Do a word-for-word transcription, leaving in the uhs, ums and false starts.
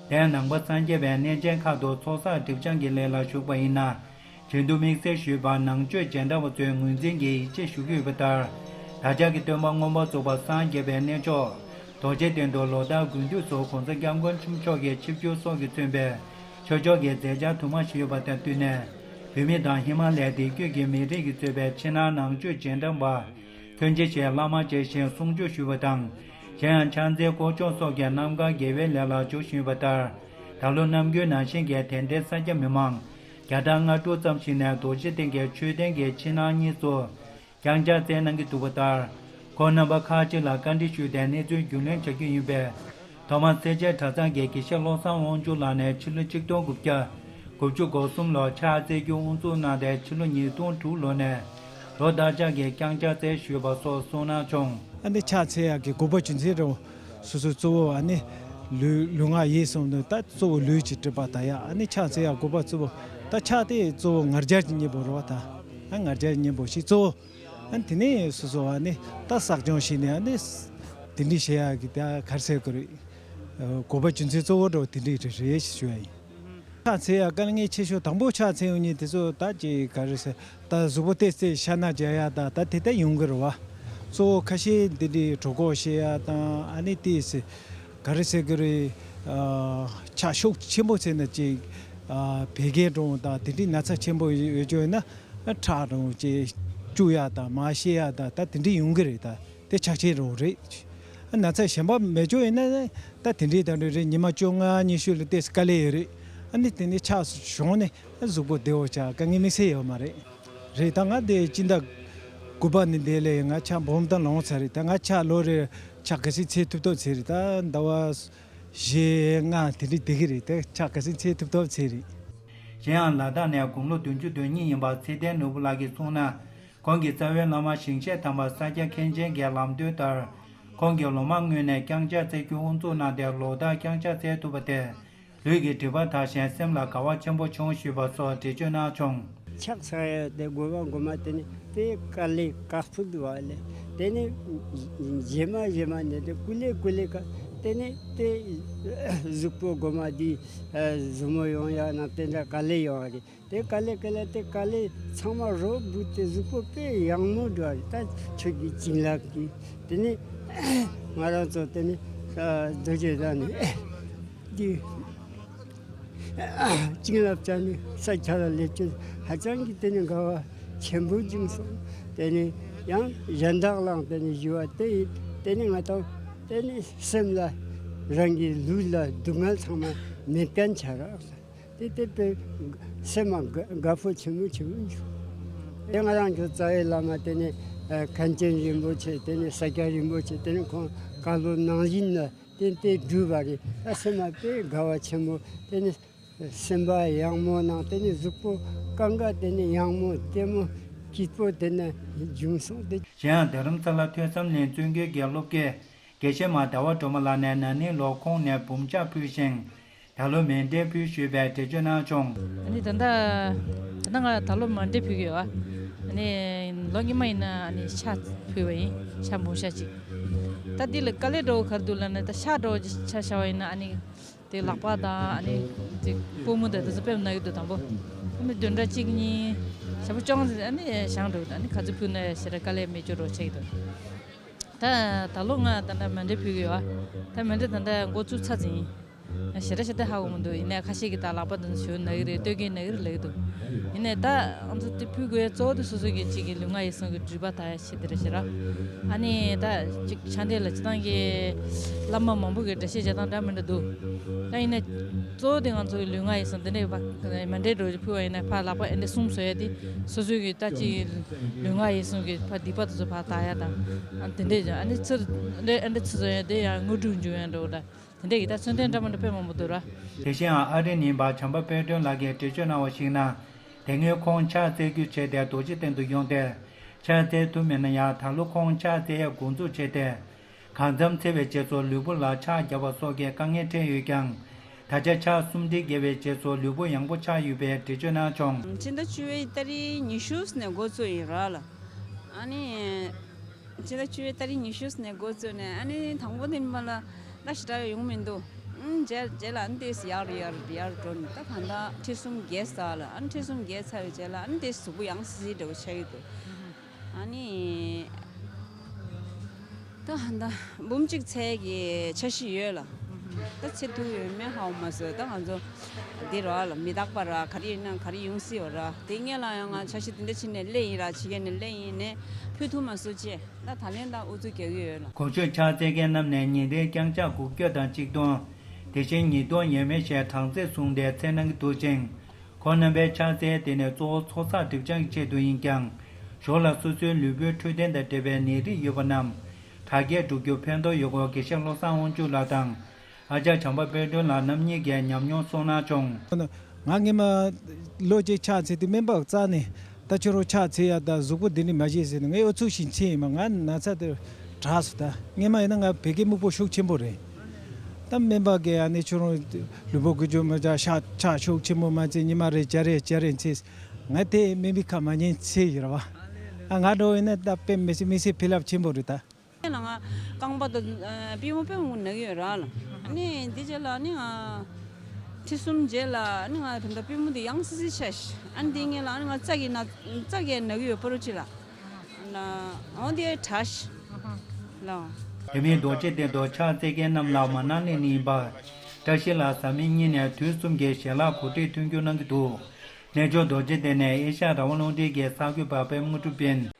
དེ་ནང་པ་སངས་རྒྱས་པའི་གནས་ཆེན་ཁག་ཏུ་ཚོགས་བསགས་སྒྲིབ་སྦྱང་གི་ལས་ལ་ཞུགས་པ་ཡིན་ན། རྗེས་འདུལ་དམིགས་བསལ་ཞུས་པ་ནང་ཆོས་རྗེས་འབྲང་བ་ཚོའི་ངོས་འཛིན་གྱིས་ཡིད་ཆེས་ཞུ་གི་ཡོད་པ་ལྟར། བདག་ཅག་གི་སྟོན་པ་མངོན་པར་རྫོགས་པ་སངས་རྒྱས་པའི་གནས་མཆོག་རྡོ་རྗེ་གདན་དུ་ལོ་ལྟར་དགུན་དུས་སུ་གོང་ས་སྐྱབས་མགོན་ཆེན་པོ་མཆོག་གི་ཆིབས་བསྒྱུར་སོགས་ཀྱིས་མཚོན་པའི་ཆོས་ཕྱོགས་ཀྱི་མཛད་འཆར་དུ་མ་ཞིག་ཡོད་པ་དང་བསྟུན་ནས། བོད་མི་དང་ཧི་མ་ལ་ཡའི་སྡེ་བརྒྱུད་ཀྱི་མི་རིགས་ཀྱིས་གཙོས་པའི་ཕྱི་ནང་ནང་ཆོས་རྗེས་འབྲང་པ་ཁྱོན་ཆེ་ཞིག་བླ་མ་མཇལ་ཞིང་གསུང་ཆོས་ཞུས་པ་དང་། གཞན་ཡང་ཕྱག་འཚལ་སྐོར་སྦྱོང་སོགས་ཀྱི་རྣམ་གྲངས་དགེ་བའི་ལས་ལ་འཇུག་བཞིན་ཡོད་པ་ལྟར། ད་ལོ་ནམ་རྒྱུན་ནང་བཞིན་གྱི་དེ་འབྲེལ་ས་སྐྱ་མི་མང་བརྒྱ་དང་ལྔ་དྲུག་ཙམ་ཞིག་ནས་རྡོ་རྗེ་གདན་གྱི་མཆོད་རྟེན་གྱི་ཕྱི་ནང་གཉིས་སུ་བརྐྱངས་ཕྱག་འཚལ་གནང་གི་འདུག་པ་ལྟར། ཁོང་རྣམ་པ་ཁག་ཅིག་ལ་བཀའ་འདྲི་ཞུས་ཏེ་གནས་ཚུལ་རྒྱུས་ལོན་བྱ་རྒྱུ་ཡིན་པས། ཐོག་མར་སེར་བྱེས་གྲྭ་ཚང་གི་དགེ་བཤེས་བློ་བཟང་དབང་ཕྱུག་ལགས་ནས་ཕྱི་ལོ་ཆིག་སྟོང་དགུ་བརྒྱ་དགུ་བཅུ་གོ་གསུམ་ལོར་ཕྱག་འཚལ་རྒྱུ་དབུ་འཛུགས་གནང་སྟེ། ཕྱི་ལོ་ཉིས་སྟོང་དྲུག་ལོ་ནས་ལོ་ལྟར་ཕྱག་གི་བརྐྱངས་ཕྱག་འཚལ་ཞུས་པ་སོགས་གསུངས་གནང་བྱུང་། ཨ་ནི་ཕྱག་འཚལ་ཡག་གི་དགོས་པ་རྒྱུ་མཚན་རེད། སོ་སོའི་གཙོ་བོ་ཨ་ནི་ལུས་ལུས་ངག་ཡིད་གསུམ་དུ་ད་གཙོ་བོ་ལུས་ཀྱི་སྒྲིབ་པ་དག་ཡ། ཨ་ནི་ཕྱག་འཚལ་ཡག་དགོས་པ་གཙོ་བོ་ད་ཕྱག་དེ་གཙོ་བོ་ང་རྒྱལ་གྱི་གཉེན་པོ་རེད་བ། ད་ཨ་ང་རྒྱལ་གྱི་གཉེན་པོ་ཞིག་གཙོ་བོ། ཨ་ནི་དེ་ནས་སོ་སོ་ཨ་ནི་ད་བསགས་སྦྱོང་བྱས་ནས་ཨ་ནི་དེ་འདྲ་བྱེད་ཡག་གི་ད་ག་རེ་ཟེར་དགོས་རེད། དགོས་པ་རྒྱུ་མཚན་གཙོ་བོ་འདྲ་བོ་དེ་འདྲ་རེད་ཞུ་ཡ་ཡིན། ཕྱག་འཚལ་ཡག་དཀའ་ངལ་ཆེ་ཤོས་དང་པོ་ཕྱག་འཚལ་ཡོང་མཁན་དེ་ཚོ་ད་ཅིག་ག་རེ་ཟེར། ད་གཟུགས་པོ་ཏོག་ཙམ་ཤ་ན་རྒྱག་ཡག་ད་ད་དེ་ལྟར་ཡོང་གི་རེད་བ། གཙོ་བོ་ཁ་ཤས་འདི་འདྲའི་གྲོད་ཁོག་བཤལ་ཡག་དང་ཨ་ནི་ཏོག་ཙམ་ག་རེ་ཟེར་གི་རེད། ཕྱག་ཤུགས་ཆེན་པོ་བྱས་ན་ཅིག་བད་ཀན་འདྲ་བོ་དང་དེ་འདྲའི་ན་ཚ་ཆེན་པོ་ཡོད་ཡོད་ཡོད་ན་ཁྲག་འདྲ་བོ་ཅིག་བཅུག་ཡག་དང་མར་བཤལ་ཡག་ད་ད་དེ་འདྲ་ཡོང་གི་རེད། ད་དེ་ཆ་རྐྱེན་རང་རེད། ན་ཚ་གཞན་པ་མེད་ཅོག་ཡིན་ན་ད་དེ་འདྲའི་ད་འདྲ་རེད། ཉི་མ་བཅོ་ལྔ་ཉི་ཤུ་ལ་ཏོག་ཙམ་དཀའ་ལས་ཡོད་རེད། ཨ་ནི་དེ་ནས་ཕྱག་བྱུང་ནས་གཟུགས་པོ་བདེ་བོ་ཆགས་དཀའ་ངལ་དམིགས་བསལ་ཡོད་མ་རེད། རེད། ད་ང་དེ་སྤྱི་ཟླ་དགུ་པ་ནས་འདི་ལས་ང་ཕྱག་སྦོམ་ད་ལོངས་ཚར་རེད། ད་ང་ཕྱག་ལོ་རེར་ཕྱག་ག་ཚོད་འཚལ་ཐུབ་ཐུབ་འཚལ་རེད། ད་ཟླ་བ་བཞི་ལྔ་དེ་འདྲའི་བསྡད་ཀྱི་རེད། ད་ཕྱག་ག་ཚོད་འཚལ་ཐུབ་ཐུབ་འཚལ་རེད། གཞན་ཡང་ལ་དྭགས་ནས་དགུང་ལོ་བདུན་ཅུ་དོན་གཉིས་ཡིན་པ་ཚེ་བརྟན་ནོར་བུ་ལགས་ཀྱིས་གསུངས་ན། ཁོང་གི་རྩ་བའི་བླ་མ་ཞིང་གཤེགས་དམ་པ་ས་སྐྱ་མཁན་ཆེན་གྱི་ལམ་སྟོན་ལྟར། ཁོང་གིས་ལོ་མང་སྔོན་ནས་བརྐྱངས་ཕྱག་འཚལ་རྒྱུ་དབུ་འཛུགས་གནང་སྟེ་ལོ་ལྟར་བརྐྱངས་ཕྱག་འཚལ་ཐུབ་པ་དེ། ལུས་ཀྱི་སྒྲིབ་པ་དག་ཞིང་སེམས་ལ་དགའ་བ་ཆེན་པོ་བྱུང་ཞུས་པ་སོགས་འགྲེལ་བརྗོད་གནང་བྱུང་། ཕྱག་འཚལ་ཡག་དེ་དགོས་པ་དགོས་མ་དེ་ནི་དེ་དཀའ་ལས་ཁག་པོ་འདུག་བ་ལས། དེ་ནི་རྗེས་མ་རྗེས་མ་ནས་དེ་ཀུ་ལེ་ཀུ་ལེ་ཀ་དེ་ནི་དེ་གཟུགས་པོ་དགོས་མ་དེ་ཟུར་མོ་ཡོང་ཡག་ན་དེ་འདྲ་དཀའ་ལས་ཡོང་བ་རེད། དེ་དཀའ་ལས་དཀའ་ལས་དེ་དཀའ་ལས་ཚང་མ་རོ་འབུད་དེ་གཟུགས་པོ་དཔེ་ཡག་མོ་འགྲོ་བ་རེད། ད་ཁྱོད་ཀྱི་བྱིན་རླབས་ཀྱིས་དེ་ནི་ང་རང་ཚོ་དེ་ནི་རྡོ་རྗེ་གདན་ནས་འདི་བྱིན་རླབས་བྱས་ནས་ས་ཆ་ལ་སླེབས་ཀྱི་ཧ་ཅང་གི་དེ་ནི་དགའ་བ་ཆེན་པོ་བྱུང་སོང་། དེ་ནི་ཡང་གཞན་དག་ལའང་དེ་ནི་ཞུ་བ་དེ་ཡིན། དེ་ནི་ང་དང་དེ་ནི་སེམས་ལ་རང་གི་ལུས་ལ་སྡུག་བསྔལ་ཚང་མ་མེད་མཁན་ཆགས་ར། དེ་དེ་དཔེ་སེམས་ལ་དགའ་དགའ་པོ་ཆེན་པོ་ཆེན་པོ་འབྱུང་། དེ་ང་རང་ཚོ་རྩ་བའི་བླ་མ་དེ་ནི་མཁན་ཆེན་རིན་པོ་ཆེ་དེ་ནི་ས་སྐྱ་རིན་པོ་ཆེ་དེ་ནི་ཁོང་བཀའ་སློབ་ནང་བཞིན་ལ་དེ་དེ་བསྒྲུབས་པ་རེད། ད་སེམས་ལ་དཔེ་དགའ་བ་ཆེན་པོ་དེ་ནི་སེམས་པ་ཡག་མོ་ནང་དེ་ནི་གཟུགས་པོ་གང་ག་དེ་ནི་ཡག་མོ་ལྟད་མོ་སྐྱིད་པོ་དེ་ནི་བྱུང་སོང་། དེ་གཞན་ཡང་རྡ་རམ་ས་ལ་ཐོས་བསམ་གླིང་བཙུན་དགོན་གྱི་སློབ་དགེ་དགེ་བཤེས་མ་ཟླ་བ་སྒྲོལ་མ་ལགས་ནས་ན་ནིང་ལོར་ཁོང་ནས་འབུམ་ཕྱག་ཕུལ་ཞིང་། ད་ལོ་མཎྜལ་ཕུལ་ཞུས་པའི་འགྲེལ་བརྗོད་གནང་བྱུང་། ཨ་ནི་ད་ལྟ་ད་ལྟ་ང་ད་ལོ་མཎྜལ་ཕུལ་གྱི་ཡོད། ཨ་ནི་ལོ་སྔོན་མ་ཡིན་ན་ཨ་ནི་ཕྱག་ཕུལ་བ་ཡིན། ཕྱག་འབུམ་ཕྱག་གཅིག་ད་འདི་ལ་དཀའ་ལས་འདྲ་བོ་ག་རེ་འདུག་ལབ་ན། ད་ཕྱག་འདྲ་བོ་ཅིག་ཆ་བཞག་པ་ཡིན་ན་ཨ་ནི་དེ་ལག་པ་དང་ཨ་ནི་དེ་པུས་མོ་དང་དེ་ཚོ་དཔེ་མི་ན་གི་འདུག་དང་པོ་ཨ་ནི་བདུན་ཕྲག་གཅིག་གཉིས་ཞག་པོ་བཅོ་ལྔ་ཙམ་ཨ་ནི་བཞེངས་འགྲོ་གི་འདུག་ཨ་ནི་ག་ཚོད་ཕུལ་ན་ཞེ་དྲག་དཀའ་ལས་མེད་འཇོག་འདྲ་བོ་ཆགས་ཀྱི་འདུག་ད་ད་ལོ་ང་ད་ལྟ་མཎྜལ་ཕུལ་གྱི་ཡོད། ད་མཎྜལ་ད་ལྟ་འགོ་བཙུགས་ཚར་ཙམ་ཡིན། ཞེ་དྲག་ཞེ་དྲག་ཧ་གོ་མི་འདུག་ཡིན་ནའི་ཁ་ཤས་ཀྱིས་ད་ལག་པ་དེ་ཚོ་ཞུ་ན་གི་རེད། སྟོད་གོས་ན་གི་རེད་ལབ་ཀྱི་འདུག་ཡིན་ནའི་ད་ང་ཚོ་དེ་ཕུལ་དགོས་ཡ་གཙོ་བོ་དེ་སོ་སོ་གི་གཅིག་གི་ལུས་ངག་ཡིད་གསུམ་གྱི་སྒྲིབ་པ་དག་ཡ་ཆེད་དེ་རེད་ཤག་ར། ཨ་ནི་ད་གཅིག་ཕྱག་མདེལ་ལ་སྤྱིར་བཏང་གི་བླ་མ་མང་པོ་གི་འགྲེལ་བཤད་བྱེད་སྟངས་འདྲ་མི་འདྲ་འདུག་ད་ཡིན་ནའི་གཙོ་བོ་དེ་ང་ཚོ་གི་ལུས་ངག་ཡིད་གསུམ་དེ་འདྲའི་བ་མཎྜལ་འདྲ་བོ་ཕུལ་བ་ཡིན་ན་ཕར་ལག་པ་ཨེ་འདྲ་གསུམ་བཟོ་ཡ་དེ་སོ་སོ་གི་ད་གཅིག་ལུས་ངག་ཡིད་གསུམ་གྱི་ཕར་སྡིག་པ་དེ་ཚོ་ཕར་དག་ཡ་དང་། ཨ་དེ་འདྲས་ཀྱང་ཨ་ནི་ཚུར་འདྲས་ཨ་འདྲས་ཚུར་བཟོ་ཡ་དེ་ཡང་དངོས་གྲུབ་འབྱུང་ཡ་འདྲ་བོ་འདྲ། དེ་འདྲས་ཀྱི་ད་མཚོན་དོན་འདྲ་མི་འདྲ་དཔེ་མང་པོ་འདུག་ར། དེ་བཞིན་ཨ་རི་ནས་ཡིན་པ་བྱམས་པ་དཔལ་སྒྲོན་ལགས་ཀྱིས་འགྲེལ་བརྗོད་གནང་བར་གཞིགས་ན། དེ་སྔོན་ཁོང་ཕྱག་འཚལ་རྒྱུ་བྱས་ཏེ་རྡོ་རྗེ་གདན་དུ་ཡོང་སྟེ། ཕྱག་འཚལ་ཐུབ་མེད་ན་ཡང་ད་ལོ་ཁོང་ཕྱག་འཚལ་ཡ་འགོ་འཛུགས་བྱས་ཏེ། གང་འཚམ་འཚལ་བའི་རྗེས་སུ་ལུས་པོ་ལ་ཕྱག་བརྒྱབ་པ་སོགས་ཀྱི་དཀའ་ངལ་འཕྲད་ཡོད་ཀྱང་། ད་ཆ་ཕྱག་གསུམ་སྒྲིལ་བརྒྱབ་པའི་རྗེས་སུ་ལུས་པོ་ཡང་པོ་ཆགས་ཡོད་པའི་འགྲེལ་བརྗོད་གནང་བྱུང་། ཕྱི་ཟླ་བཅུ་པའི་ཏ་རིག་ཉི་ཤུ་ནས་འགོ་བཙུགས་ཡིན་ར་ལ། ཨ་ནི། ཕྱི་ཟླ་བཅུ་པའི་ཏ་རིག་ཉི་ཤུ་ནས་འགོ་བཙུགས་ནས་ཨ་ནི་དང་པོ་དེ་མ་ལ་ད་ཞེ་དྲག་ཡོང་མི་འདུག་ཨང་། རྗེས་རྗེས་ལ་ཨ་ནི་ཏོག་ཙམ་ཡར་ཡར་ཡར་འགྲོ་ནས། ད་གང་ལྟར་ཁྲི་གསུམ་བརྒལ་ཚར་ལ། ཨ་ནི་ཁྲི་གསུམ་བརྒལ་ཚར་བའི་རྗེས་ལ་ཨ་ནི་ཏོག་ཙམ་གཟུགས་པོ་ཡང་སིལ་སིལ་འདྲ་བོ་ཆགས་ཀྱི་འདུག་ཨ་ནི། ད་ཧ་ད་འབུམ་གཅིག་ཚད་ཀྱི་འཆར་གཞི་ཡོད་ལ། ད་ཚད་ཐུབ་ཡོད་མེད་ཧ་གོ་མ་སོང་། ད་ང་ཚོ་འདི་ར་ལ་མི་རྟག་པ་ར། ག་རེ་ཡིན་ན་ག་རེ་ཡོང་སྲིད་ཡོད་ར། དེ་སྔོན་ལ་ཡང་ང་འཆར་གཞི་དེ་འདྲ་བྱས་ནས་སླེབས་ཡིན་ར། ཕྱི་རྒྱལ་ནས་སླེབས་ཡིན་ནས་ཕུལ་ཐུབ་མ་སོང་ཅེས། ད་ད་ལན་ད་ཨུ་ཚུགས་རྒྱག་གི་ཡོད་ལ། གོང་ཞུས་ཕྱག་འཚལ་མཁན་རྣམས་ནས་ཉིན་རེའི་བརྐྱངས་ཕྱག་དགུ་བརྒྱ་དང་གཅིག་སྟོང་། དེ་བཞིན་ཉིས་སྟོང་ཡས་མས་ཞེས་གྲངས་ཚད་བཟུང་སྟེ་འཚོལ་གནང་གི་འདུག་ཅིང་། ཁོང་རྣམ་པའི་ཕྱག་འཚལ་དེ་ནི་གཙོ་བོ་ཚོགས་བསགས་སྒྲིབ་སྦྱང་གི་ཆེད་དུ་ཡིན་ཀྱང་། ཞོར་ལ་སོ་སོའི་ལུས་པོའི་འཕྲོད་བསྟེན་དང་འབྲེལ་བའི་ནད་རིགས་ཡོད་པ་རྣམས་དྲག་སྐྱེད་འགྲོ་རྒྱུར་ཕན་ཐོགས་ཡོད་སྐོར་དགེ་བཤེས་བློ་བཟང་དབང་ཕྱུག་ལགས་དང་། ཨ་ཅག་བྱམས་པ་དཔལ་སྒྲོན་ལགས་རྣམ་གཉིས་ཀྱིས་ཉམས་མྱོང་གསུངས་གནང་བྱུང་། ང་སྔོན་མ་ལོ་གཅིག་ཕྱག་འཚལ་དུས་སྨན་པ་རྩ་ནས། ད་ཁྱོད་རང་ཕྱག་འཚལ་ཡ་ད་གཟུགས་པོ་འདི་འདྲ་མ་བྱེད་ཟེར་ནས། ངས་ཨུ་ཚུགས་བཞིན་བྱས་ཡིན་པ། ང་ན་ཚ་དེ་དྲག་སོང་། ད་སྔོན་མ་ཡིན་ན་ང་བད་ཀན་སྨུག་པོ་ཤུགས་ཆེན་པོ་རེད། ད་སྨན་པ་གིས་ཨ་ནི་ཁྱོད་རང་ལུས་པོ་གི་ཇོ་མ་ཇ་ཤ་ཆ་ཤུགས་ཆེན་པོ་མ་བྱེད། ཉི་མ་རེ་བརྒྱ་རེ་བརྒྱ་རེ་འཚལ། ང་དེ་སྨན་པའི་ཁ་མ་ཉན་ཚེ་ཡིན་ར་བ། ཨ་ང་འགྲོ་ཡིན་ན་ད་དཔེ་མི་སྲིད་མི་སྲིད་ཕན་རླབས་ཆེན་པོ་རེད་ད། ལ་ང་རྐང་པ་དང་ཨ་པུས་མོ་དཔེ་མང་ན་གི་ཡོད་ར་ལ། ཨ་ནི་འདི་རྗེས་ལ་ཨ་ནི་ང་ཁྲི་གསུམ་རྗེས་ལ་ཨ་ནི་ང་ད་ལྟ་པུས་མོ་དེ་ཡང་སིལ་སིལ་ཆགས་ཤག་ཨ་ནི་དེ་སྔོན་ལ་ཨ་ནི་ང་རྩ་གི་ན་རྩ་གི་ན་གི་ཡོད་པ་རུ་ཅི་ལ། ན་འོ་དེ་དྲག་ཤག་ལ། དེ་མིན་རྡོ་རྗེ་གདན་དུ་ཕྱག་འཚལ་མཁན་རྣམས་ལ་མ་གནང་ལེན་ཡིན་པར། བཀྲ་ཤིས་ལགས་གཟའ་མིག་གཉིས་ནས་དུས་གསུམ་གྱི་ཞལ་ལག་གོ་སྒྲིག་མཐུན་འགྱུར་གནང་གི་འདུག་གནས་མཆོག་རྡོ་རྗེ་གདན་ནས་ཨེ་ཤ་ཡ་རང་དབང་རླུང་འཕྲིན་གྱི་གསར་འགོད་པ་པད་མ་དངོས་གྲུབ་ཡིན།